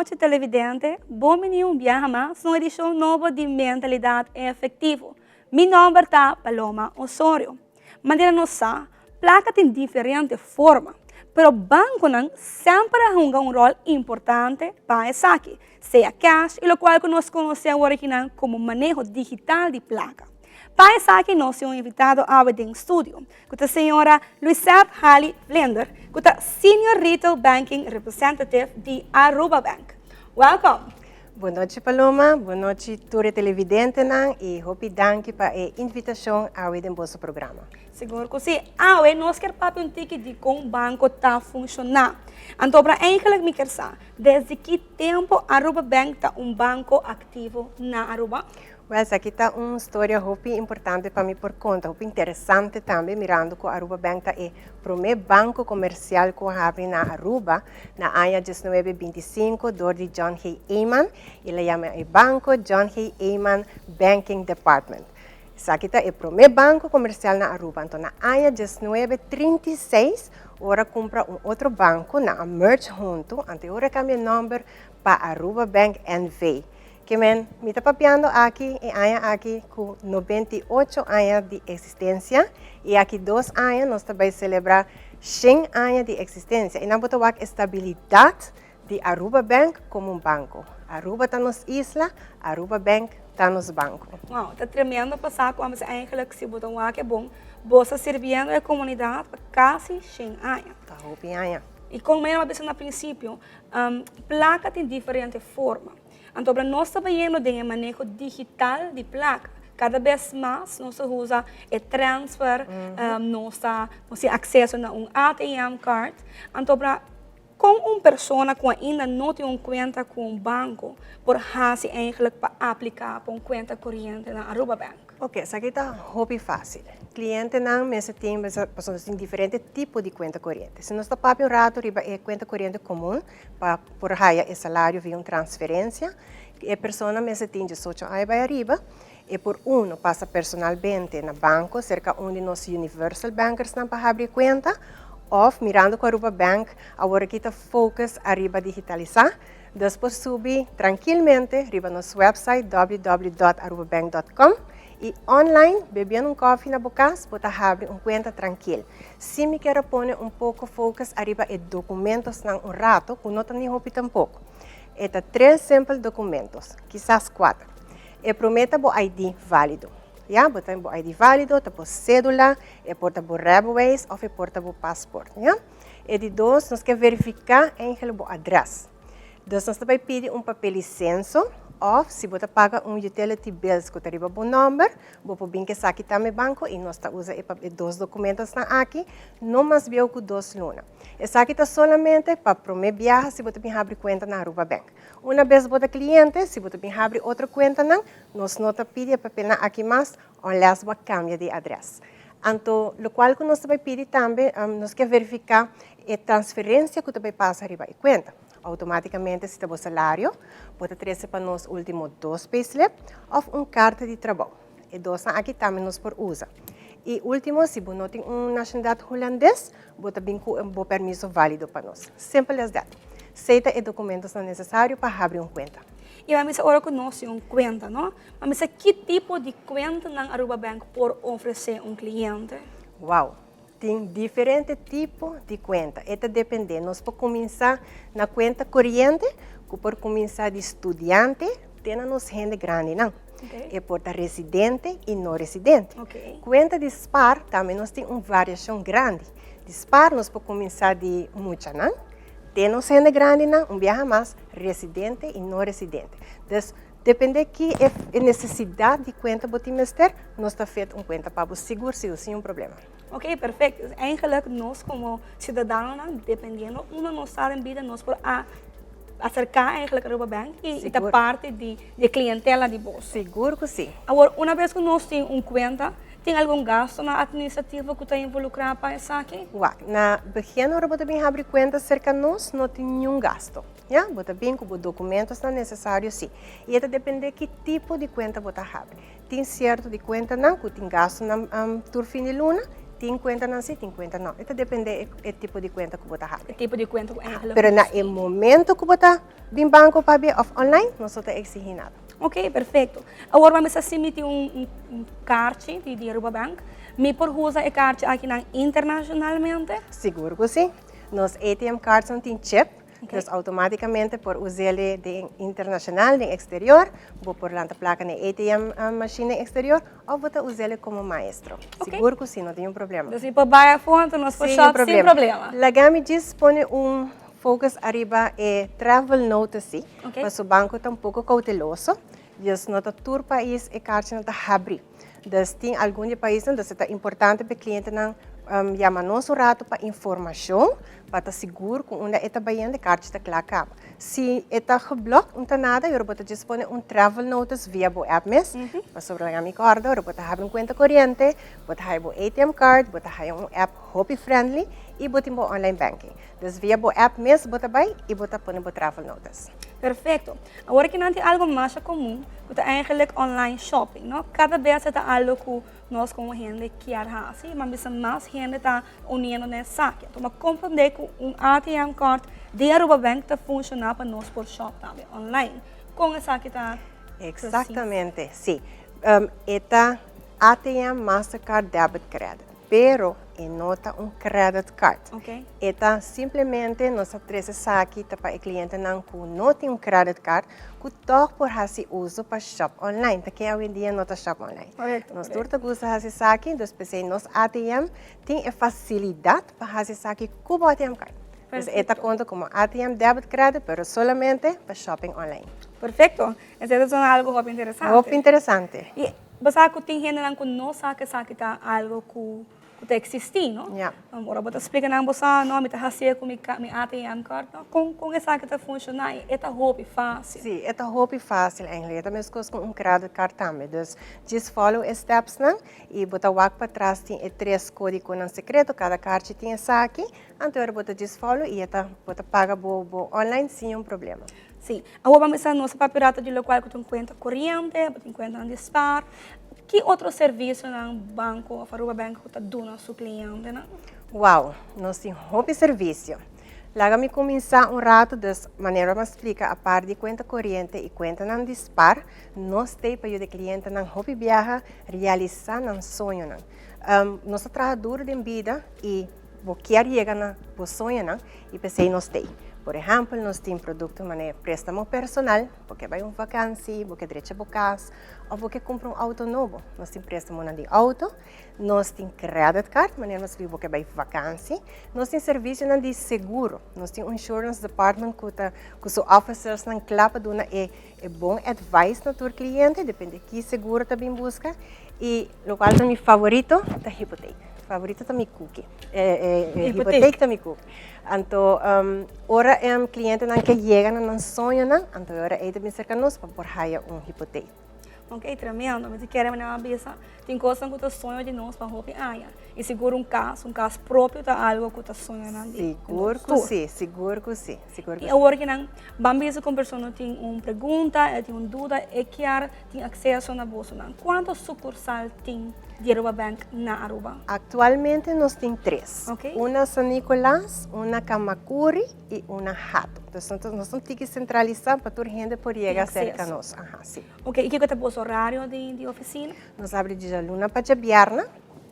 Nochi, televidente. Bon bini un biaha mas na un edicion nobo di Mentalidad Efectivo. Mi nomber ta Paloma Osorio. Manera nos sa, placa tin diferente forma, pero banconan semper a hunga un rol importante pa esaki, sea cash y locual cu nos conoce awor akinan como maneho digital di placa. Pa esaki nos tin un invitado awe den studio, cu ta señora Luisette Hali Vlinder, cu ta Senior Retail Banking Representative di Aruba Bank. Welcome! Bon nochi, Paloma, bon nochi tur e televidentenan y hopi danki pa e invitacion awe den boso programa. Sigur cu si. Awe nos kier papia un tiki di con banco ta funciona. Anto pra eigenlijk mi kier sa, desde ki tempo Aruba Bank ta un banco activo na Aruba? Well, esaki ta un storia hopi importante pa mi por conta, hopi interesante tambe, mirando cu Aruba Bank ta e prome banco comercial cu a habri na Aruba na aña 1925 door di John G. Eman, y el a yama e banco John G. Eman Banking Department. Esaki ta e prome banco comercial na Aruba. Anto na aña 1936, ora cumpra un otro banco, nan a merge hunto, anto ora cambia nomber pa Aruba Bank NV. Ke men, mi ta papiando aki e aña aki ku 98 aña di eksistensia i aki 2 aña nos ta bai selebrá 100 aña di eksistensia. I nan bo ta wak estabilidat di Aruba Bank komo un banko. Aruba ta nos isla, Aruba Bank ta nos banko. Wow, ta tremendo pa sa ku eigenlijk si bo ta wak e bon, bo ta sirbiendo e komunidat pa kasi 100 aña. Ta hopi aña. I kon mi a bisa na prinsipio, plaka tin diferente forma. Anto, nos ta bayendo den maneho digital di plaka. Kada bes mas nos ta usa e transfer, nos tin akseso na un ATM card. Anto, kon un persona ku ainda no tin un kuenta ku un banko por hasi eigenlijk pa apliká pa un kuenta koriente na Aruba Bank? Ok, esaki ta hopi fásil. Klientenan mester tin, pasobra tin diferente tipo di kuenta koriente. Si nos ta papia un ratu riba e kuenta koriente komun, pa por haya e salario via un transferensia, e persona mester tin 18 aña bai ariba, e por uno pasa personalmente na banko, serka un di nos universal bankers nan pa habri kuenta, òf mirando ku Aruba Bank awor aki ta focus ariba digitalisá, dus por subi trankilmente riba nos website www.arubabank.com i online, bebiendo un koffie na bo kas, bo ta habri un kuenta trankil. Si mi kier pone un poko focus ariba e dokumentonan un ratu, ku no ta ni hopi tampoko. E ta tres simpel dokumento, kisas kuater. E promé ta bo ID válido. Ja, bo tin bo ID válido, ta bo sédula, e por ta bo rijbewijs òf e por ta bo paspoort. Ja? E di dos, nos ke verifiká eigenlijk bo adrès. Dus nos ta bai pidi un papel di senso, òf si bo ta paga un utility bills ku ta riba bo nòmber, bo por bin ku esaki tambe banko i nos ta usa e dos dokumentonan aki, no mas bieu ku 2 luna. Esaki ta solamente pa promé biaha si bo ta bin habri kuenta na Aruba Bank. Unabes bo ta kliente, si bo ta bin habri otro kuentanan, nos no ta pidi e papelnan aki mas, unless bo kambia di adrès. Anto, lokual ku nos ta bai pidi tambe, nos ke verifiká e transferensia ku ta bai pasa riba e kuenta. Outomátikamente, si ta bo salario, bo ta trese pa nos último dos payslip òf un karta di trabou. E dosnan aki tambe nos por usa. I último, si bo no tin un nashonalidat hulandes, bo ta bin ku un permiso válido pa nos. Simple as that. Esei ta e dokumentonan nesesario pa habri un kuenta. I ban bisa ora ku nos tin un kuenta, no? Ban bisa ki tipo di kuentanan Aruba Bank por ofresé un kliente? Wow, tin diferente tipo di kuenta. E ta dependé. Nos por kuminsá na kuenta koriente, ku por kuminsá di studiante, te na nos hende grandinan. E por ta residente i no residente. Kuenta di spar tambe nos tin un variashon grandi. Di spar nos por kuminsá di muchanan, te nos hende grandinan, un biaha mas, residente i no residente. Dus, dependé ki e nesesidat di kuenta bo tin mester, nos ta fit un kuenta pa bo sigur, sigur, sin un problema. Ok, perfekto. Dus eigenlijk nos komo siudadanonan, dependiendo unda nos ta den bida, nos por a aserká eigenlijk Aruba Bank i ta parti di klientela di bo. Sigur ku si. Awor, unabes ku nos tin un kuenta, tin algun gastonan atministrativo ku ta involukrá pa esaki? Wak, na begin ora bo ta bin habri kuenta serka nos, no tin ningun gasto. Ja, bo ta bin ku bo dokumentonan nesesario si. I e ta dependé ki tipo di kuenta bo ta habri. Tin sierto di kuentanan ku tin gastonan tur fin di luna. Tin cuentanan si, tin cuenta no. E ta depende e tipo di cuenta cu bo ta habri. E tipo di cuenta cu eigenlijk. Pero na e momento cu bo ta bin banco pa habri of online, nos no ta exigi nada. Ok, perfecto. Awor bo mester si mi tin un un kaarchi di di Aruba Bank, mi por usa e kaarchi akinan internacionalmente? Sigur cu si. Nos ATM cardsnan tin chip, dus automaticamente por us'ele den internacional, den exterior, bo por lanta placa na e ATM machine den exterior of bo ta us'ele como maestro. Sigur cu si, no tin un problema. Dus mi por bay afo anto nos por shop sin problema. Laga mi djis pone un focus ariba e travel notice si, pasobra banco ta un poco cauteloso, dus no ta tur pais e kaartjinan ta habri. Dus tin algun di e paisnan, dus e ta importante pa e clientenan yama nos un rato pa informacion, pa ta sigur cu unda e ta bayendo e kaartje ta cla caba. Si e ta geblok, no ta nada, y ora bo ta djis pone un travel notice via bo app mes, pasobra laga mi corda, ora bo ta habri un cuenta coriente, bo ta haya bo ATM card, bo ta haya un app hopi friendly y bo tin bo online banking. Dus via bo app mes bo ta bai y bo ta pone bo travel notice. Perfecto. Awor aki nan tin algo masha comun cu ta eigenlijk online shopping, no? Cada bes e ta algo cu nos como hende kier haci, ma bisa mas hende ta uniendo na esaki. Anto bo comprende cu un ATM card di Aruba Bank ta funciona pa nos por shop tambe online. Con esaki ta precies? Exactamente, si. E ta ATM Mastercard Debit Credit. Pero e no ta un credit card. E ta simplemente nos ta trece esaki ta pa e clientenan cu no tin un credit card cu toch por haci uso pa shop online. Ta ken awendia no ta shop online? Nos tur ta gusta haci esaki, dus p'esey nos ATM tin e facilidad pa haci esaki cu bo ATM card. Dus e ta conta como ATM debit credit pero solamente pa shopping online. Perfecto. Esey ta sona algo hopi interesante. Hopi interesante. Y bo sa cu tin hendenan cu no sa cu esaki ta algo cu ta existi, no? Ja. Ora bo ta splica nan bo sa, no, mi ta hacié cu mi ATM card, no? Con con esaki ta funciona y e ta hopi facil. Si, e ta hopi facil eigenlijk. E ta mescos cu un credit card tambe. Dus, just follow e stepsnan y bo ta wak patras tin e tres codigonan secreto, cada kaartje tin esaki. Anto ora bo ta just follow y e ta, bo ta paga bo bo online sin niun problema. Si, awor ban bisa nos a papia rato di locual cu ta un cuenta coriente, bo tin cuentanan di spaar. Ki otro servicionan banco of Aruba Bank ta duna su clientenan? Wow, nos tin hopi servicio. Laga mi cuminsa un rato, dus manera bo a splica apart di cuenta coriente y cuentanan di spaar, nos t'ey pa yuda e clientenan hopi biaha realisa nan soñonan. Nos ta traha duro den bida y bo kier yega na bo soñonan y p'esey nos t'ey. Por ehempel, nos tin producto manera prestamo personal, bo ke bay un vakantie, bo ke drecha bo cas of bo ke cumpra un auto nobo. Nos tin prestamonan di auto, nos tin credit card, manera nos bo ke bay vakantie. Nos tin servicionan di seguro, nos tin un insurance department cu ta cu su officersnan cla pa duna e e bon advice na tur cliente, depende ki seguro ta bin busca. Y locual ta mi favorito ta hipoteek. Favorito ta mi cookie. Hipoteek ta mi cookie. Anto ora e clientenan ke yega na nan soñonan, anto e ora ey ta bin cerca nos pa por haya un hipoteek. Ok, tremendo. Mi ta kere manera bo a bisa, tin cosnan cu ta soño di nos pa hopi aña. Y sigur un cas, un cas propio ta algo cu ta soñonan di nos tur. Sigur cu si, sigur cu si, sigur cu si. Y awor ki nan ban bisa cu un persona tin un pregunta, e tin un duda, e kier tin acceso na bosonan. Cuanto sucursal tin di Aruba Bank na Aruba? Actualmente nos tin tres. Un na San Nicolas, un na Camacuri y un na Hato. Dus nos ta un tiki centralisa pa tur hende por yega cerca nos. Aha, si. Ok, y kico ta boso horario di oficina? Nos abri di djaluna pa djabièrnè,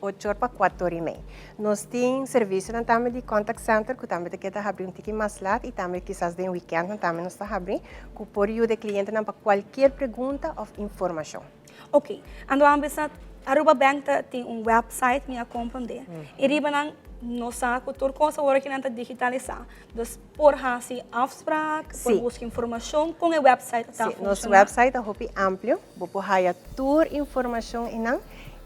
ocho or pa kuater or i mei. Nos tin servisionan tambe di contact center ku tambe ta keda habri un tiki mas lat i tambe kisas den wikèntnan tambe nos ta habri ku por yuda e klientenan pa kualkier pregunta òf informashon. Ok, anto a bisa Aruba Bank ta tin un website mi a komprondé i riba nan nos sa ku tur kos awor aki nan ta digitalisá. Dus por hasi afspraak, por buska informashon kon e website ta funshoná. Nos website ta hopi amplio, bo por haya tur informashon einan,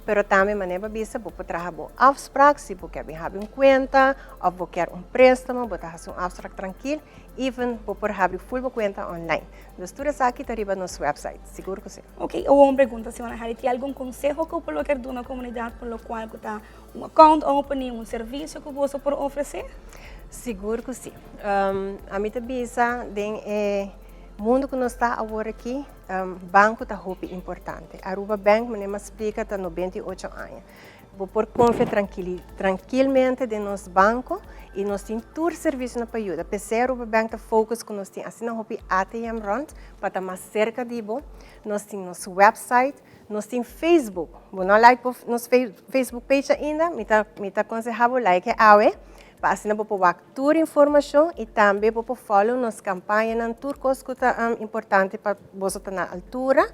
pero tambe manera bo a bisa bo por traha bo afspraak si bo kier bin habri un kuenta òf bo kier un préstamo, bo ta hasi un afspraak trankil, even bo por habri ful bo kuenta online. Dus tur esaki ta riba nos website, sigur ku si. Ok, awor un pregunta señora Harry, tin algun konseho ku bo lo kier duna komunidat por lokual ku ta Un account opening, un servicio cu boso por ofrece? Sigur cu si. Ami ta bisa den e Mundo ku nos ta awor aki, banko ta hopi importante. Aruba Bank, manera mi a splika, ta 98 aña. Bo por konfia trankilmente den nos banko i nos tin tur servisionan pa yuda. P'esei Aruba Bank ta focus ku nos tin asina hopi ATM rònt pa ta mas serka di bo. Nos tin nos website, nos tin Facebook. Bo no a like bo nos Facebook page ainda? Mi ta konsehá bo like e awe pa asina bo por wak tur informashon i tambe bo por follow nos kampañanan, tur kos ku ta importante pa bo ta na altura.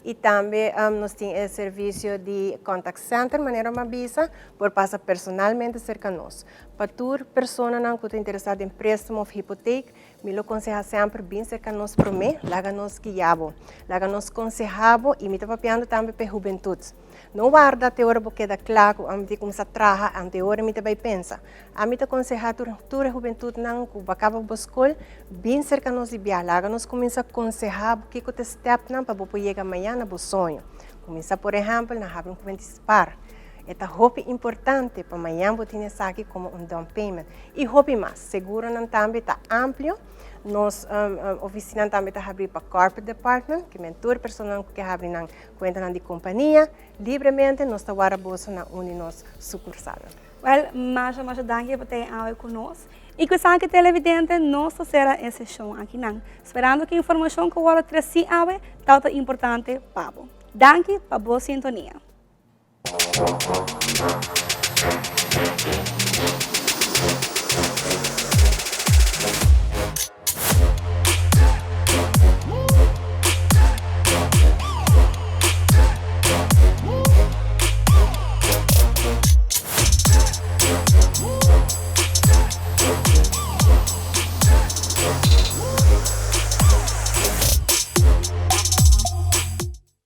I tambe nos tin e servisio di contact center, manera mi a bisa, por pasa personalmente serka nos. Pa tur personanan ku ta interesá den préstamo òf hipotek, mi lo konsehá semper bin serka nos promé, laga nos guia bo, laga nos konsehá bo i mi ta papiando tambe pa e hubentut. No warda te ora bo keda kla ku ami tin kuminsá traha, ante ora mi ta bai pensa. Ami ta konsehá tur e hubentutnan ku a kaba bo skol, bin serka nos di bia, laga nos kuminsá konsehá bo kiko ta e stèpnan pa bo por yega mañana na bo soño. Kuminsá, por ehèmpel, na habri un kuenta di spar. E ta hopi importante pa mañana bo tin esaki komo un down payment. I hopi mas. Seguronan tambe ta amplio. Nos ofisina tambe ta habrí pa corporate department, ke men tur personanan ku ke habri nan kuentanan di kompania libremente, nos ta warda boso na un di nos sukursalnan. Well, masha masha danki pa ta awe ku nos. I ku esaki, televidente, nos ta sera e seshon akinan, sperando ku e informashon ku a wòrdu tresí awe tabata importante pa bo. Danki pa bo sintonia.